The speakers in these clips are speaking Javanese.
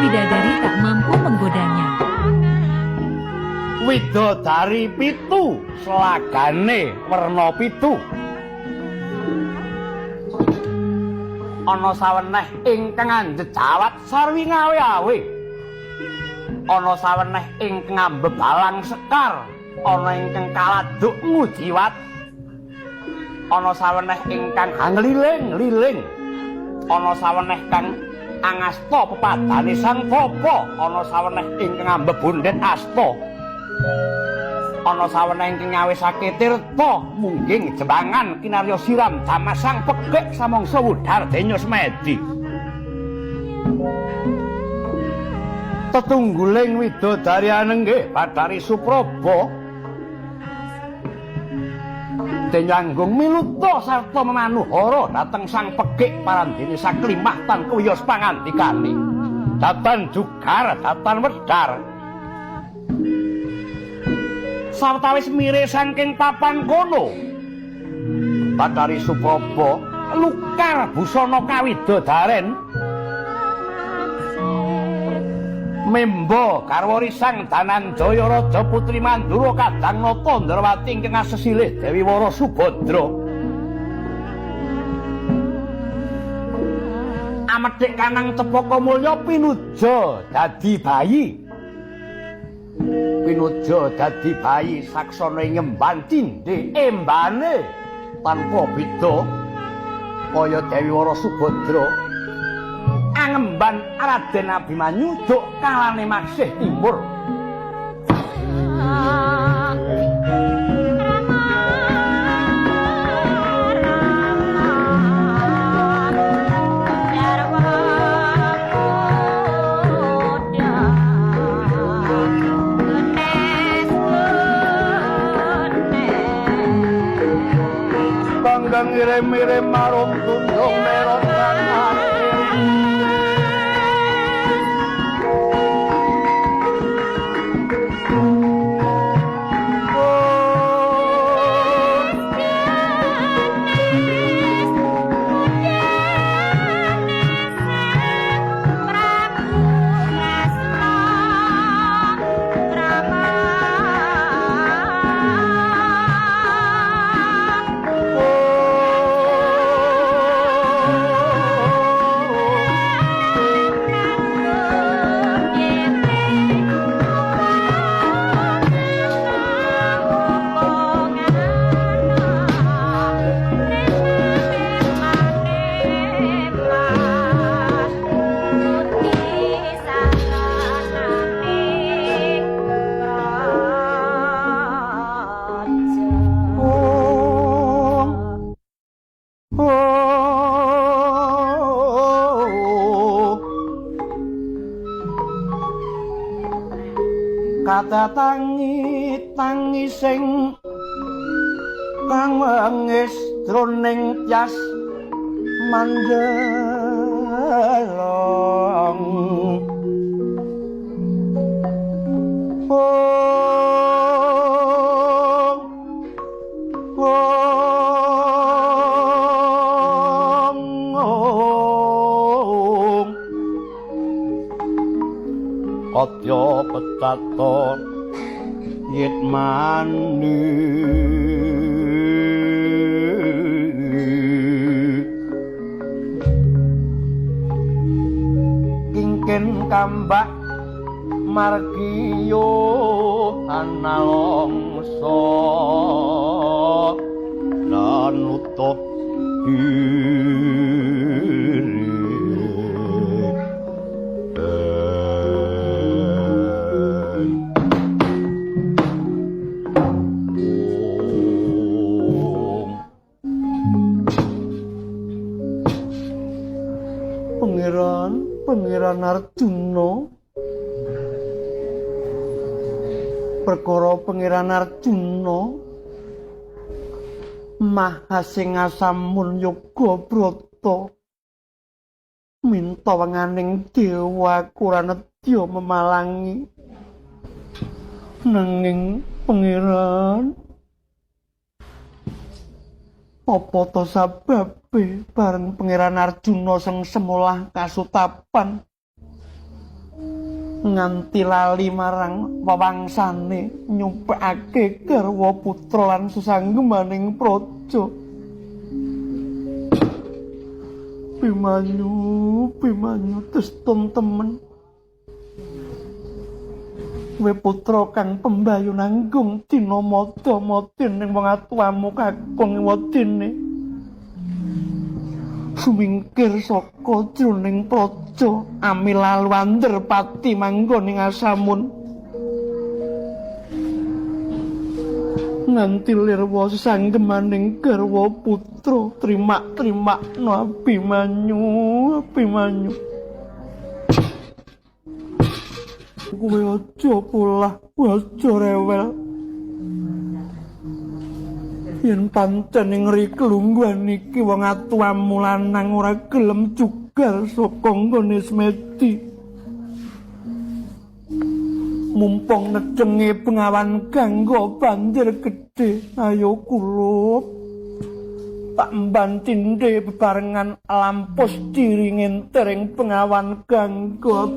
Bidadari tak mampu menggodanya. Widodari pitu selagane werna pitu. Ana saweneh ingkang anjejawat sarwi ngawe-awe. Ana saweneh ingkang ambebalang sekar, ana ingkang kaladuk ngujiwat. Ana saweneh ingkang hangliling-liling. Ana saweneh kang angasta pepadane Sang Tapa, ana saweneh ingkang ambebundhet asta. Ana saweneh ingkang nyawisake tirta mungging jembangan kinarya siram jamasang pekik samangsa wudar denya semedi. Tetungguling widodari anenggih Bathari Supraba denyanggung miluta sarta memanuhara dhateng sang pekik parandene saklimah tan kuwiyos pangandikane. Datan jugar, datan wedar. Sawetawis mire saking papan kono, Bathari Supraba lukar busana kawidodaren memba garwa risang Dananjaya Raja Putri Mandura kadang nata Ndrawati ingkang asesilih Dewi Wara Subadra. Amethik kanang Cepaka Mulya pinuja dadi bayi. Pinuja dadi bayi saksana ing ngemban cindhe embane tanpa beda kaya Dewi Wara Subadra. Angemban Raden Abimanyu duk kalane maksih timur. Kanggang ngirim-irim marung tundung merot tangan. Kata tangi tangi sing kang wengis jroning tyas mandelong. Oh, oh, Kadya pecata yitmani kingkin kambak margiyo analongso lan utuh Pangeran, Pangeran Arjuna. Perkara Pangeran Arjuna maha sing asamun yoga brata minta wenganing dewa kuranedya memalangi. Nanging Pangeran, apa to sababe bareng Pangeran Arjuna sing semolah kasutapan Nganti lali marang wewangsane nyumpekake garwa putra lan sesanggemaning praja. Bimanyu, Bimanyu testun temen. Kowe putra kang pembayu nanggung dina mada-mada ning wong atuwamu kakung wedine. Sumingkir saka jroning praja amilalu anderpati manggon ing asamun. Nganti lirwa sesanggemaning garwa putra trimak-trimakno Abimanyu, Abimanyu. Kowe aja polah, kowe aja rewel. Yen pancen ing riklungguhan iki wong atuwamu lanang ora gelem jugar saka nggone semedi. Mumpung nedenge Bengawan Gangga banjir gedhe, ayo kulup. Tak emban cindhe bebarengan lampus diri nginter ing Bengawan Gangga.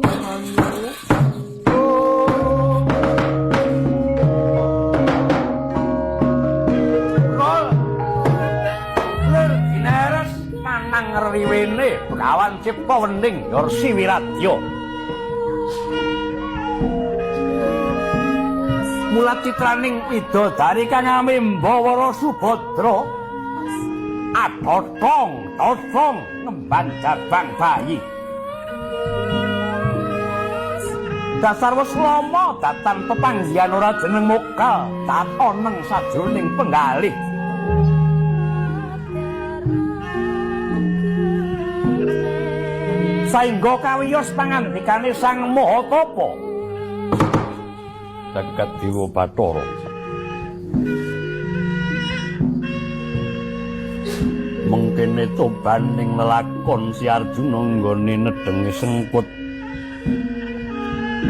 Riwene Begawan Cipta Wening Yarsi Wiradya. Mula citraning widodari kang amemba Wara Subadra adotong totong ngemban jabang bayi. Dasar wis lama datan pepanggihan ora jeneng mokal tatoneng sajroning penggalih. Saengga kawiyos pangandikane Sang Mahatapa Jagat Dewa Bathara. Mengkene tobaning lelakon si Arjuna nggone nedhengi sengkut.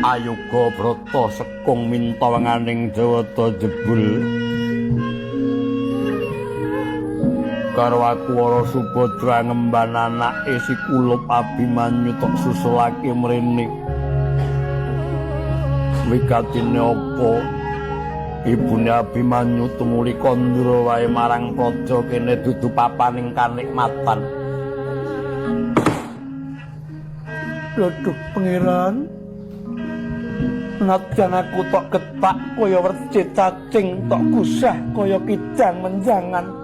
Ayoga brata sekung minta wenganing Jawata jebul. Karo aku Wara Subadra ngemban anake si Kulup Abimanyu tok susulake mrene. Wigatine apa? Ibune Abimanyu tumuli kandra wae marang praja kene dudu papaning kanikmatan. Aduh pangeran, nadyan aku tok ketak kaya werci cacing, tok gusah kaya kidang menjangan.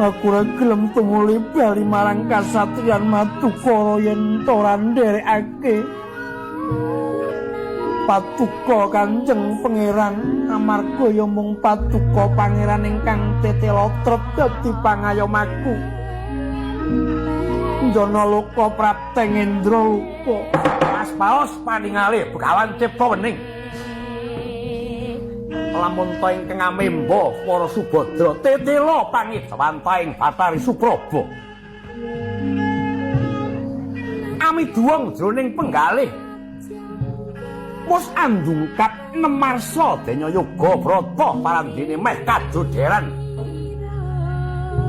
Aku ora gelem tumuli bali marang kasatriyan Madukara yen ora nderekake patuko Kanjeng Pangeran, amarga ya mung patuko pangeran ingkang tetela trep dadi pangayomaku. Njana loka prapteng Indra luka. Mas paos paningale Begawan Cipta Wening. Lamun ta ingkang amemba Wara Subadra tetela pangidawanta ing Bathari Supraba. Amiduwung jroning penggalih mus andungkap nemarsa denya yoga brata parandene meh kajoderan.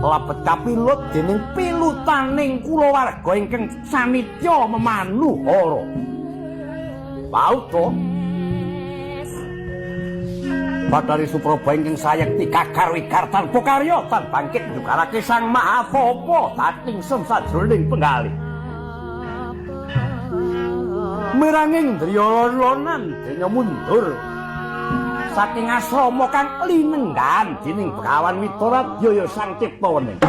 Lebet kapilut dening pilutaning kulawarga ingkang sanitya memanuhara. Pauta Bathari Supraba ingkang sayekti kagar wigar tanpa karya tan bangkit nyukarake Sang Mahatapa datingsem sajroning penggalih. Miranging driya lon-lonan denya mundur saking asrama kang linenggan dening Begawan Witaradya ya Sang Cipta Wening.